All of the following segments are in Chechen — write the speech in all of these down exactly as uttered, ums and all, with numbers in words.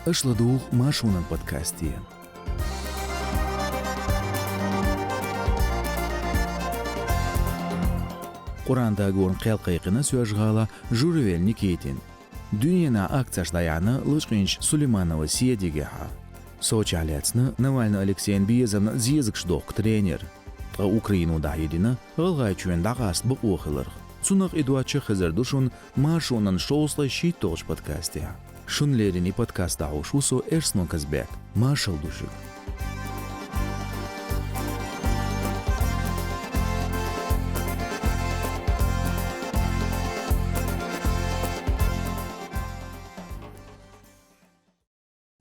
Аша ладугӀу Маршонан подкасте. Къуръан дагорна кхел кхайкхина Соьлжа-ГӀалахь Журавель Никитина. Дуьненахь акцеш дӀаяьхьна лачкъийначу Сулейманова Седигехь. Сочехь лаьцна Навальный Алексейн безамна зезагаш доккху тренер. Ткъа Украино дӀахьедина ГӀалгӀайчоьнна дӀакъаста бакъо хиларх. Цунах а доцчух хезар ду шуна Маршонан шовзткъе шийтталгӀачу подкастехь. Шуна леррина и подкаст дӀахьош ву со, Эрсно Казбек. Маршалла ду шуьга.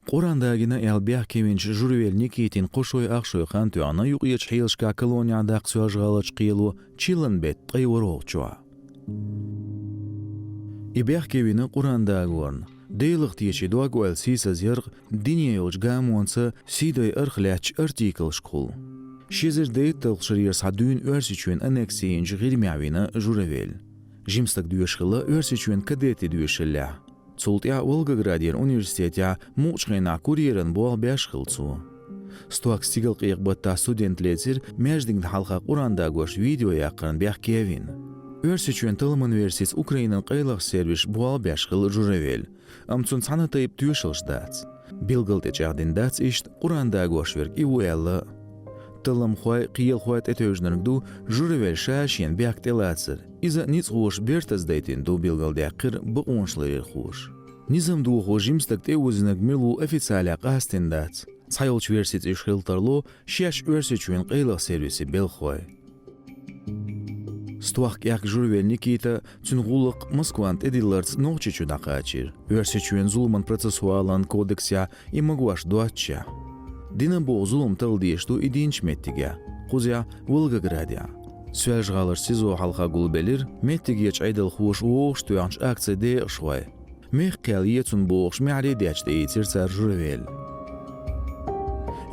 Къуръан дагийна аьлла бехке винчу Журавель Никитина кхо шой, ах шой хан тоьхна юккъерчу хьелашкахь колонехь даккха Соьлжа-ГӀаларчу кхело чиллан беттан ткъе ворхӀалгӀачохь. И бехке вина Къуръан дагорна, Делах теший дог-ойла сийсазъярх, дине йолчу гамонца сий дайарх лаьттачу артиклашкахула. Ши эзар дейтталгӀачу шарера схьа дуьйна Оьрсийчоьнан аннекси йинчу ГӀирмехь вина Журавель. Жима стаг доьшуш хилла Оьрсийчоьнан кадетийн доьшаллехь. Цул тӀаьхьа Волгоградера университетехь мукъачу хенахь курьеран болх беш хилла цо. Стохка стигалкъекъа-баттахь студент лецира маьждигна хьалха Къуръан дагош видео яккхарна бехке а вина. Оьрсийчоьнан талламан версица Украинан къайлаха сервисаша болх беш хилла Журавель, амма цунна цхьана а тайпа тоьшаллаш дац. Билггал тӀечӀагӀдина дац иштта Къуръан дагош верг и ву аьлла. Талламхой, кхелахой тӀетевжинарг ду Журавель ша шена бехк тӀелацар, иза ницкъахоша бертаза дайтина ду, билгалдаьккхира бакъонашларъярхоша. Низам дохо жима стаг тӀеозийнарг мила ву официалехь къастийна дац. Цхьайолчу версица уьш хила тарло шаьш Оьрсийчоьнан къайлаха сервисан белхахой. Стохка аьхка Журавель Никита, цуьнан гӀуллакх Москвана тӀедилларца Нохчийчу дӀакхачийра. Оьрсийчоьнан зуламан процессуалан кодексехь и магош доццушехь. Дина боху зулам талла дезаш ду и динчу меттигехь, кхузахь Волгоградехь. Соьлжа-ГӀаларчу СИЗО хьалха гулбелира, меттигерчу Ӏедалхоша вовшахтоьхначу акцин декъашхой. Мехкан кхел е цунна бохуш, маьхьарий детташ тӀеийцира цара Журавель.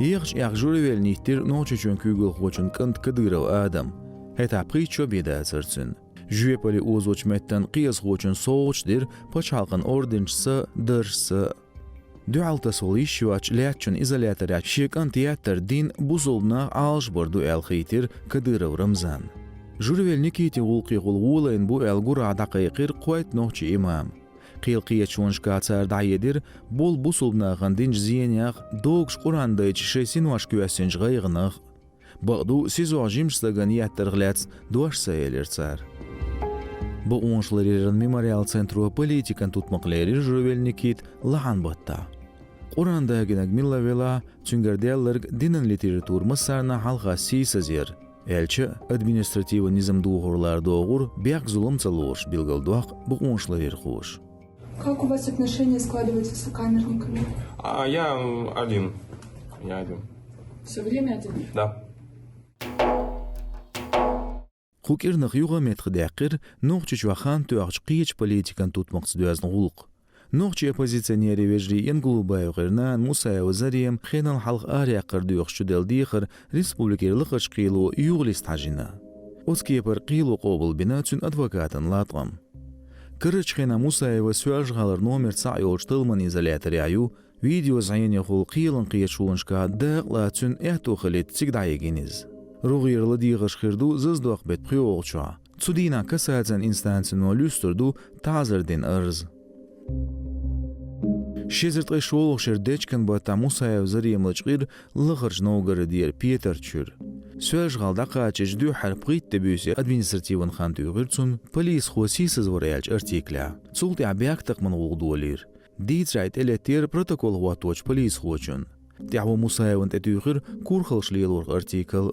Ехачу аьхка Журавельна йиттира Нохчийчоьнан куьйгалхочун кӀант Кадыров Адам. ХӀетахь пхийтта шо бен дацара цуьнан. Жоьпалле озочу меттана кхиазхочунна совгӀаташ дира пачхьалкхан орденашца, даржашца. Дуьхьал тасавала йиш йоцчу лаьттачун изоляторехь шен кӀанта еттар дин, бусалба нах Ӏалашбар ду аьлла хийтира Кадыров Рамзанна. Журавель Никитин гӀуллакхехула гӀолайна бу аьлла гурахь дӀакхайкхира кхойтта нохчийн имам. Кхелан кхеташонашкахь цара дӀахьедира болу бусалба нахана динчу зенех, догуш Къуръан дайча шайн синош коьссинчу гӀайгӀанах. Бакъду, СИЗО-хь жимачу стагана еттарх лаьцна дош ца элира цара. Бакъонашларъяран мемориал центро политикан тутмакх лерира Журавель Никита лахьан баттахь. Къуръан дагийнарг милла велахь, цуьнгара даьлларг динан литература массарна хьалха сийсазъяр, аьлча, административан низам духар лардогӀура, бехк-зулам ца лоруш, билгалдоккху бакъонашларъярхоша. Как у вас отношения складываются с сокамерниками? А, я, м, один. Я один. Всё время один? Да. Кху кӀирнах юха а меттахдаьккхира Нохчийчохь хан тоьхначу кхечу политикан тутмакхца доьзна гӀуллакх. Нохчийн оппозиционерийн вежарий Янголубаевгара нана Мусаева Зарема хенал хьалха араяьккхар доьхуш чуделла дехар республикера лакхарчу кхело юхалиста хьажийна. Оцу кепара кхело къобалбина цуьнан адвокатан латкъам. Карарчу хенахь Мусаева Соьлжа-ГӀалара номер цхьаъ йолчу талламан изоляторехь ю, видеозӀенехула кхелан кхеташонашкахь дакъалаца цуьнан аьтто хилийта цига дӀайигина иза. РогӀера ладегӀарш хир ду зазадоккху беттан пхоьалгӀачохь. Цу дийнахь кассацин инстанцино луьстур ду таӀзар дина арз. Ши эзар ткъе шолгӀачу шеран дечкен баттахь Мусаева Зарема лачкъийра Лахарчу Новгородера Петарчуьра. Соьлжа-ГӀала дӀакхачийча дуьххьара пхийтта де буьйса административан хан туьйхира цунна, полисхо сийсазвар аьллачу артиклехь. Цул тӀаьхьа бехктакхаман гӀуллакх долийра. Дийцарехь тӀелеттера протокол хӀотточу полисхочунна. ТӀаьхьо Мусаевна тӀетуьйхира курхалш лелорах артикл.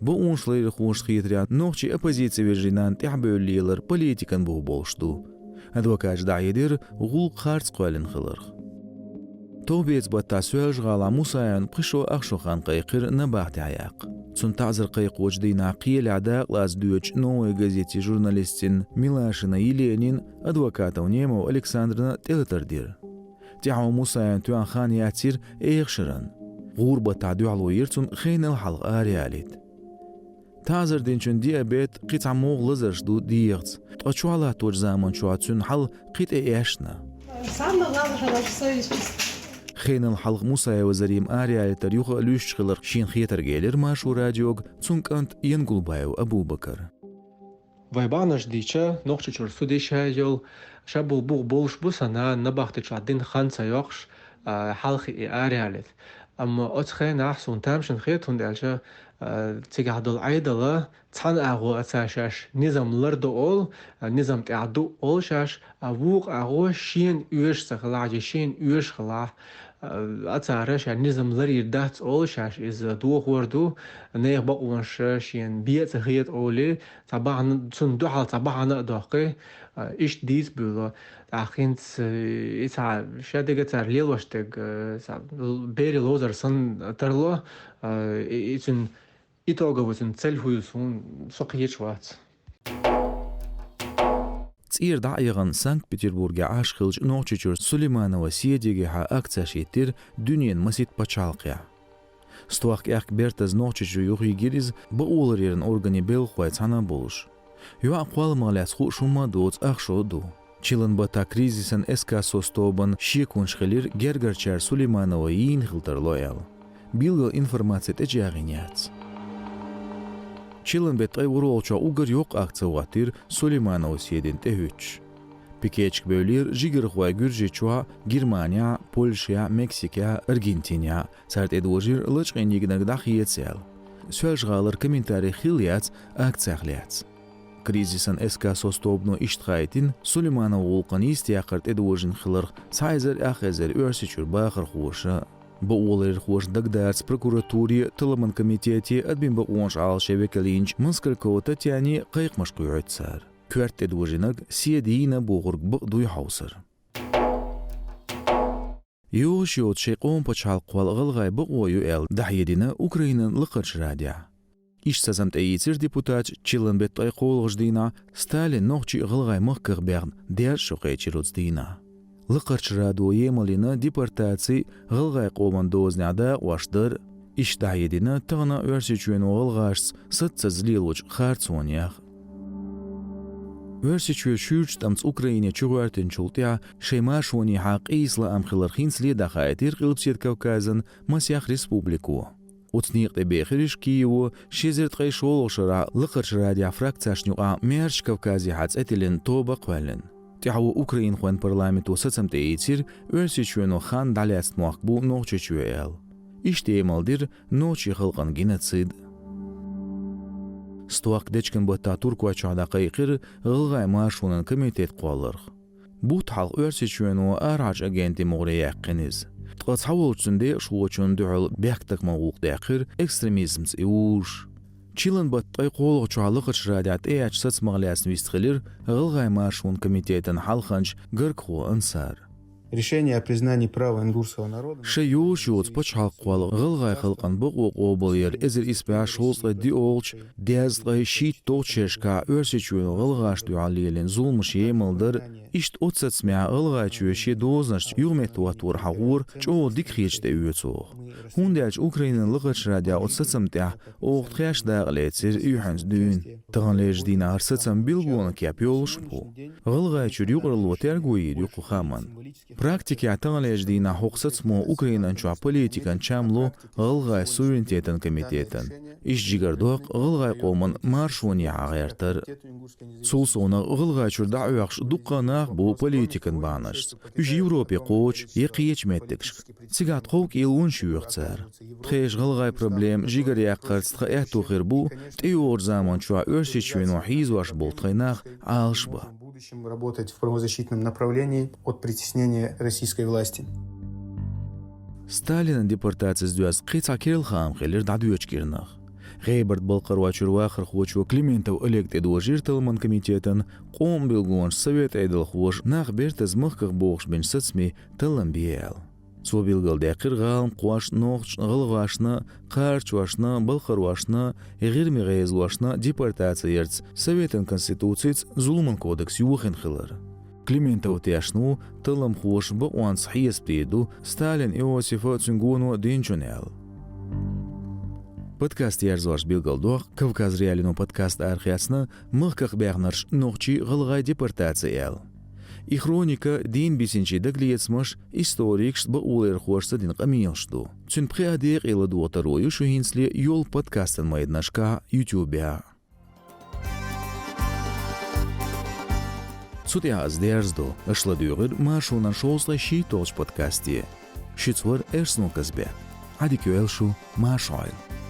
Бакъонашларъярхошна хетарехь, нохчийн оппозицин вежарий нана тӀаьхьабевлла лелар политикан бух болуш ду. Адвокаташа дӀахьедира гӀуллакх харц кхоьллина хиларх. Товбеца баттахь Соьлжа-ГӀалахь Мусаевна пхи шо, ах шо хан кхайкхира набахтехь яккха. Цунна таӀзар кхайкхочу дийнахь кхелехь дакъалаца доьдучу «Новой газетин» журналистина Милашина Еленина, адвокатов Немов Александрна тӀелатар дира. ТӀаьхьо Мусаевна тоьхна хан яцйира эха шарна. ГӀура баттахь дуьхьало йира цунна хенал хьалха араялийта. ТаӀзар динчун диабет, кхин цхьа могӀа лазарш ду дегӀаца, ткъа чохь латточу заманчохь цуьнан хьал кхин тӀе эшна. Самое главное, хорошо совесть. Хенал хьалха Мусаева Зарима араяьлийтар юха а луьстуш хиларх шена хетарг элира Маршо радиога цун кӀанта Янгулбаев Абубакара. Вай бахьанаш дийцича, Нохчийчуьра суд йиш йолу, ша болу бух болуш бу сан нана набахти чохь дина хан ца йоккхуш, а, хьалха и араяьллийта. Амма оцу хенахь суна тамашийна хета, хӀунда аьлча, а, цигахь долу Ӏедал цхьана агӀо а ца шаьш низам лардо олу, а, низам тӀехь ду олу шаьш, а вукху агӀо шена оьшуш ца хилахь, я шена оьшуш хилахь, а, цара шаьш низам ларйийр дац олу шаьш иза дохор ду, нехан бакъонаш шена бен а ца хета олий, цхьа бахьана, цунна дуьхьал цхьа бахьана а доккхий, а, иштта дийца буьйло. ТӀаккха хӀинца, э, и цхьа шадерг а цара лелош дерг, э, цхьа берийн ловзар санна тарло, э, и, и цуьнан итоговый цуьнан цель хӀун ю, суна со кхеташ вац. ЦӀера дӀа а яхана, Санкт-Петербургехь Ӏаш хиллачу Нохчийчуьра Сулейманова Седигехьа акцеш хӀиттира дуьненан масийтта пачхьалкхехь. Стохка аьхка бертаза Нохчийчу юхайигира иза, бакъоларъяран органийн белхахой цхьаьна а болуш. ЙоӀ кхолламах лаьцна хууш хӀумма а доцу, ахча а ду. Чиллан баттахь кризисан эскарсос тобанан шеконаш хилира гергарчара Сулейманова йийна хила тарло аьлла. Билггал информаци тӀечӀагӀйина яц. Чиллан беттан ткъе ворхӀалгӀачохь уггар йоккха акци хӀоттийра Сулейманова Седина тӀехӀуьттуш. Пикеташка бевллера жигархой Гуьржийчохь, Германехь, Польшехь, Мексикехь, Аргентинехь. Цара тӀедожийра лачкъийна йигнарг дӀахеца аьлла. Соьлжа-ГӀалара комментарий хилла яц акцех лаьцна. Кризисан эскарсос тобано иштта хаийтина Сулейманова гӀуллакхан йистехкар тӀедожийна хиларх цхьа эзар ах эзар Оьрсийчуьра бахархоша, бакъоларъярхоша дагадарца прокуратуре, талламан комитете, адамийн бакъонаш Ӏалашъян векал йинчу Москалькова Татьяне кхайкхамаш кхоьхьуьйту цара. Коьрта тӀедожийнарг Седа йийна бохург бакъ дуй хьовсар. Йозуш йоцу шайн къоман пачхьалкхехь гӀалгӀайн бакъо ю аьлла дӀахьедина Украинан Лакхарчу Радехь. Иштта сацам тӀеийцира депутаташа чиллан беттан ткъе кхоалгӀачу дийнахь Сталина нохчий а, гӀалгӀай махках баьхна дезткъа шо кхечира оцу дийнахь. Лакхарчу Радо емал йина депортаци, гӀалгӀайн къоман дозанехь дакъош дар, иштта дӀахьедина тахана Оьрсийчоьно гӀалгӀашца саццаза лелочу харцонех. Оьрсийчоь шуьйрачу тӀамца Украине чугӀоьртинчул тӀаьхьа шайн маршонехьа къийса лаам хиларх хӀинцале дӀахаийтира Къилбаседа Кавказан масех республико. Оцу некъа тӀе бехира уьш Киево ши эзар ткъе шолгӀачу шарахь Лакхарчу Радехь фракцешна юкъахь Маьршачу Кавказехьа цӀе тиллина тоба а кхоьллина. ТӀаьхьо украинхойн парламенто сацам тӀеийцира, Оьрсийчоьно хан дӀалаьцна мохк бу Нохчийчоь аьлла. Иштта емал дира нохчийн халкъан геноцид. Стохка дечкен баттахь Туркойчохь дӀакхайкхира гӀалгӀайн маршонан комитет кхолларх. Бутт хьалха Оьрсийчоьно арахьарчу агентийн могӀаре яьккхина иза. Ткъа цхьаволчу цуьнан декъашхочунна дуьхьал бехктакхаман гӀуллакх даьккхира, экстремизмца и вужуш. Чиллан беттан ткъе кхоалгӀачохь Лакхарчу Радехь тӀеэцначу сацамах лаьцна вистхилира гӀалгӀайн маршонан комитетан хьалханча Гаргхо Ансар. Решение о признании права ингушского народа на... Шайн йозуш йоцу пачхьалкхехь гӀалгӀайн халкъан бакъо къобалъяр эзар исс бӀе шовзткъе диъолгӀачу, дезткъе шийтталгӀачу шерашкахь Оьрсийчоьно гӀалгӀашна дуьхьал лелийна зуламаш емал дара, иштта оцу сацамехь ГӀалгӀайчоь шен дозанашца юхаметтахӀотторехь хӀора чӀогӀа дика хеташ тӀеоьцу оха. ХӀунда аьлча Украинан Лакхарчу Радехь оцу сацамна тӀехь оха тхаьш дакъа лецира юьхьанца дуьйна. Таханлерчу дийнахь хӀара сацам билгалонан кеп йолуш а бу. ГӀалгӀайчуьра юкъаралло терго йийр ю кху хааман. Практикехь таханлерчу дийнахь хӀокху сацамо Украинан чохь политикан чам ло ГӀалгӀайн суверенитетан комитетан. Иштта жигара доккху гӀалгӀайн къоман маршонехьа гӀертар. Цул совнах ГӀалгӀайчуьра дӀахьоьхуш дуккха а нах бу политикан бахьанашца. Уьш Европе кхочу я кхечу меттигашка. Цигахь тхов кӀелонаш йоьху цара. Тхешан гӀалгӀайн проблема жигара яккхарца тхан аьтто хир бу, тӀейогӀучу заманчохь Оьрсийчоьно хьийзош болу тхайн нах Ӏалашбан. В будущем работать в правозащитном направлении от притеснения российской власти. Сталинан депортацица доьзна кхин цхьа керла хаам хилира дӀадоьдучу кӀирнах. ГӀебарта-Балкхаройчуьра вахархочо Климентов Олега тӀедожийра талламан комитетан, къоман билгалонаш, совет Ӏедалхоша нах бертаза махках бохуш бинчу сацамийн таллам бе аьлла. Цо билгалдаьккхира гӀаланхошна, нохчашна, гӀалгӀашна, кхарачошна, балхарошна, гӀирми гӀезалошна депортаци ярца Советан Конституцица, Зуламан кодекс йохийна хилар. Климентов тешна ву, талламхоша бакъонца хьесап дийр ду Сталин Иосифа а, цуьнан гоно а динчунна аьлла. Подкаст ерзош билгалдоккху, Кавказ.Реалиино подкаст арахецна «Махках баьхнарш, нохчий, гӀалгӀай, депортаци» аьлла. И хроника дийна бисинчийн дагалецамаш, историкашца, бакъоларъярхошца дина къамелаш ду. Цуьнан пхи а декъе ладогӀа таро ю шу хӀинцале йолу подкастан майданашкахь, YouTube-ехь. Цу тӀехь ас дерзадо, аша ладуьйгӀира Маршонан шовзткъе шийтталгӀачу подкасте. Шуьца вара Эрсанов Казбек. Ӏадика йойла шу, марша Ӏойла.